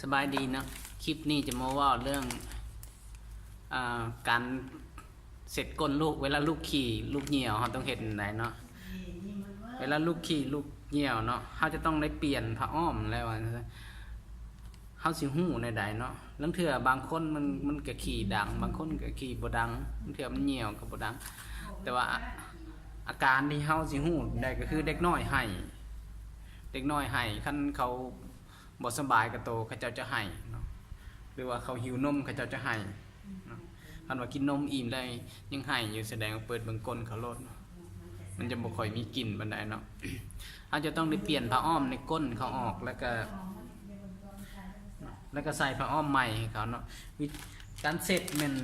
ສະບາຍດີເນາະ, ຄລິບນີ້ຈະມາເວົ້າເລື່ອງ ອາ ການເຊັດກົ້ນລູກ ເວລາລູກຂີ້ລູກຍ່ຽວ ເຮົາຕ້ອງເຮັດແນວໃດເນາະ. ເວລາລູກຂີ້ລູກຍ່ຽວເນາະ ເຮົາຈະຕ້ອງໄດ້ປ່ຽນຜ້າອ້ອມແລ້ວ ວ່າຊັ້ນຊະ. ເຮົາຊິຮູ້ແນວໃດເນາະ? ລາງເທື່ອບາງຄົນມັນ ມັນກະຂີ້ດັງ, ບາງຄົນກະຂີ້ບໍ່ດັງ, ລາງເທື່ອມັນຍ່ຽວກະບໍ່ດັງ. ແຕ່ວ່າອາ ອາການທີ່ເຮົາຊິຮູ້ໄດ້ກະຄືເດັກນ້ອຍໄຫ້, ເດັກນ້ອຍໄຫ້ ຄັນເຂົາບໍ່ສະບາຍກະໂຕ ເຂົາເຈົ້າຈະໄຫ້ເນາະ, ຫຼືວ່າເຂົາຫິວນົມເຂົາເຈົ້າຈະໄຫ້ເນາະ. ຄັນວ່າກິນນົມອີ່ມແລ້ວຍັງໄຫ້ຢູ່ ສະແດງວ່າເປີດເບິ່ງກົ້ນເຂົາໂລດເນາະ, ມັນຈະບໍ່ຄ່ອຍມີກິ່ນປານໃດເນາະ. ເຮົາຈະຕ້ອງໄດ້ປ່ຽນຜ້າອ້ອມໃນກົ້ນເຂົາອອກ ແລ້ວກະ ແລ້ວກະໃສ່ຜ້າອ້ອມໃໝ່ໃຫ້ເຂົາເນາະ. ວິ ການເຊັດແມ່ນ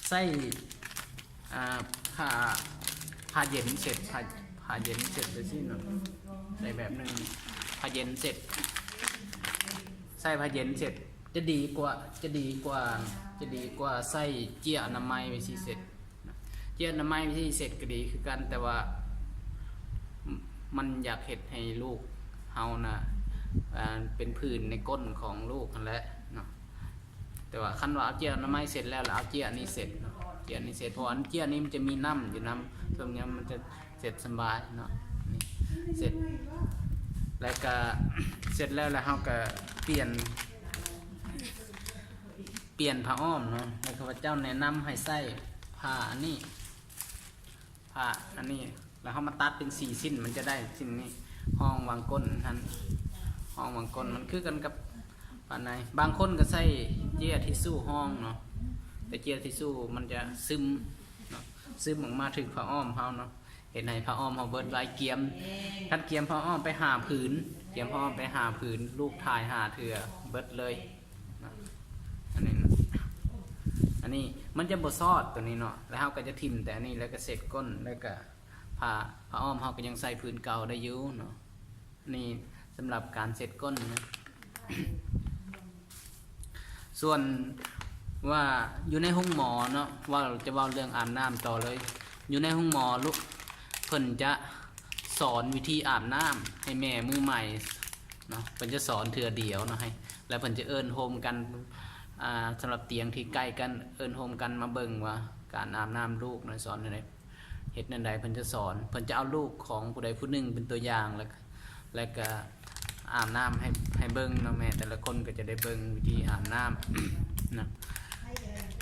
ໃຊ້ ອາ ຜ້າ ຜ້າເຢັນເຊັດ ຜ້າ ຜ້າເຢັນເຊັດຈັ່ງຊີ້ເນາະ, ໃສ່ແບບໜຶ່ງ ຜ້າເຢັນເຊັດ ໃສ່ຜ້າເຢັນເຊັດ ຈະດີກວ່າ ຈະດີກວ່າ ຈະດີກວ່າໃຊ້ເຈ້ຍອະນາໄມໄວ້ຊິເຊັດ. ເຈ້ຍອະນາໄມໄວ້ຊິເຊັດກະດີຄືກັນ ແຕ່ວ່າມັນຢາກເຮັດໃຫ້ລູກເຮົານະ ເປັນຜື່ນໃນກົ້ນຂອງລູກຫັ້ນແຫຼະເນາະ. ແຕ່ວ່າຄັນວ່າເອົາເຈ້ຍອະນາໄມເຊັດແລ້ວ ແລ້ວເອົາເຈ້ຍອັນນີ້ເຊັດເນາະ, ເຈ້ຍອັນນີ້ເຊັດ ເພາະວ່າອັນເຈ້ຍນີ້ມັນຈະມີນ້ຳຢູ່ນຳ ເຊິ່ງມັນຈະເຊັດສະບາຍເນາະ. ນີ້ເຊັດ ແລ້ວກະເຊັດແລ້ວ ແລ້ວເຮົາກະປ່ຽນ ປ່ຽນຜ້າອ້ອມເນາະ. ແລ້ວຂ້າພະເຈົ້າແນະນຳໃຫ້ໃຊ້ຜ້າອັນນີ້ ຜ້າອັນນີ້ ແລ້ວເຮົາມາຕັດເປັນສີ່ຊິ້ນ ມັນຈະໄດ້ຊິ້ນນີ້ ຮອງວາງກົ້ນຫັ້ນ ຮອງວາງກົ້ນ ມັນຄືກັນກັບປານໃດ. ບາງຄົນກະໃຊ້ເຈ້ຍທິຊູຮອງເນາະ, ແຕ່ເຈ້ຍທິຊູມັນຈະຊຶມເນາະ ຊຶມອອກມາຖືກຜ້າອ້ອມເຮົາເນາະ, ເຮັດໃຫ້ຜ້າອ້ອມເຮົາເບິດໄວ. ກຽມ ຄັນກຽມຜ້າອ້ອມໄປຫ້າຜືນ ກຽມຜ້າອ້ອມໄປຫ້າຜືນ ລູກຖ່າຍຫ້າເທື່ອ ເບິດເລີຍເນາະ. ອັນນີ້ເນາະ ອັນນີ້ມັນຈະບໍ່ຊອດໂຕນີ້ເນາະ, ແລ້ວເຮົາກະຈະຖິ້ມແຕ່ອັນນີ້ ແລ້ວກະເຊັດກົ້ນ ແລ້ວກະ ຜ້າ ຜ້າອ້ອມເຮົາກະຍັງໃສ່ຜືນເກົ່າໄດ້ຢູ່ເນາະ. ນີ້ສຳລັບການເຊັດກົ້ນນະ. ສ່ວນວ່າຢູ່ໃນໂຮງໝໍເນາະ ເວົ້າ ຈະເວົ້າເລື່ອງອາບນ້ຳຕໍ່ເລີຍ. ຢູ່ໃນໂຮງໝໍ ເພິ່ນຈະສອນວິທີອາບນ້ຳໃຫ້ແມ່ມືໃໝ່ເນາະ, ເພິ່ນຈະສອນເທື່ອດຽວເນາະ ໃຫ້ ແລ້ວເພິ່ນຈະເອີ້ນໂຮມກັນ ອາ ສຳລັບຕຽງທີ່ໃກ້ກັນ ເອີ້ນໂຮມກັນມາເບິ່ງວ່າການອາບນ້ຳລູກນະ ສອນແນວໃດ ເຮັດແນວໃດ ເພິ່ນຈະສອນ. ເພິ່ນຈະເອົາລູກຂອງຜູ້ໃດຜູ້ໜຶ່ງເປັນຕົວຢ່າງ ແລ້ວ ແລ້ວກະອາບນ້ຳໃຫ້ ໃຫ້ເບິ່ງເນາະ, ແມ່ແຕ່ລະຄົນກະຈະໄດ້ເບິ່ງວິທີອາບນ້ຳນະ.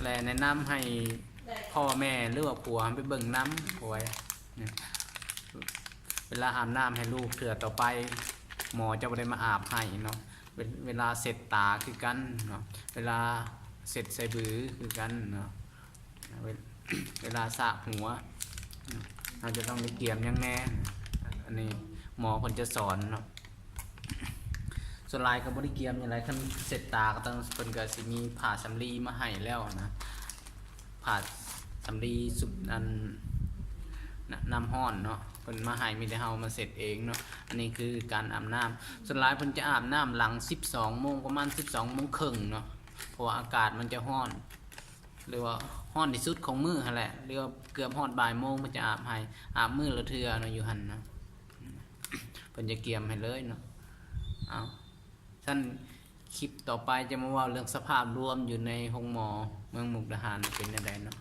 ແລະ ແນະນຳໃຫ້ພໍ່ແມ່ ຫຼືວ່າຜົວໄປເບິ່ງນຳ ເພາະວ່າ ເວລາອາບນ້ຳໃຫ້ລູກເທື່ອຕໍ່ໄປ ໝໍຈະບໍ່ໄດ້ມາອາບໃຫ້ເນາະ. ເວ ເວລາເຊັດຕາຄືກັນເນາະ, ເວລາເຊັດໃສ່ບືຄືກັນເນາະ. ເວ ເວລາສະຫົວ ເຮົາຈະຕ້ອງໄດ້ກຽມຫຍັງແດ່? ອັນນີ້ໝໍເພິ່ນຈະສອນເນາະ. ສ່ວນຫຼາຍກະບໍ່ໄດ້ກຽມຫຍັງຫຼາຍ, ຄັນເຊັດຕາກະຕ້ອງ ເພິ່ນກະຊິມີຜ້າສຳລີມາໃຫ້ແລ້ວນະ, ຜ້າສຳລີຊຸບ ອັນ ນະ ນ້ຳຮ້ອນເນາະ ເພິ່ນມາໃຫ້, ມີແຕ່ເຮົາມາເຊັດເອງເນາະ. ອັນນີ້ຄືການອາບນ້ຳ, ສ່ວນຫຼາຍເພິ່ນຈະອາບນ້ຳຫຼັງສິບສອງໂມງ ປະມານສິບສອງໂມງເຄິ່ງເນາະ, ເພາະວ່າອາກາດມັນຈະຮ້ອນ ຫຼືວ່າຮ້ອນທີ່ສຸດຂອງມື້ຫັ້ນແຫຼະ ຫຼືວ່າເກືອບຮອດບ່າຍໂມງ ເພິ່ນຈະອາບໃຫ້, ອາບມື້ລະເທື່ອເນາະ ຢູ່ຫັ້ນນະ, ເພິ່ນຈະກຽມໃຫ້ເລີຍເນາະ. ເອົາ ຊັ້ນ ຄລິບຕໍ່ໄປຈະມາເວົ້າເລື່ອງສະພາບລວມຢູ່ໃນໂຮງໝໍເມືອງມຸກດາຫານເປັນແນວໃດເນາະ.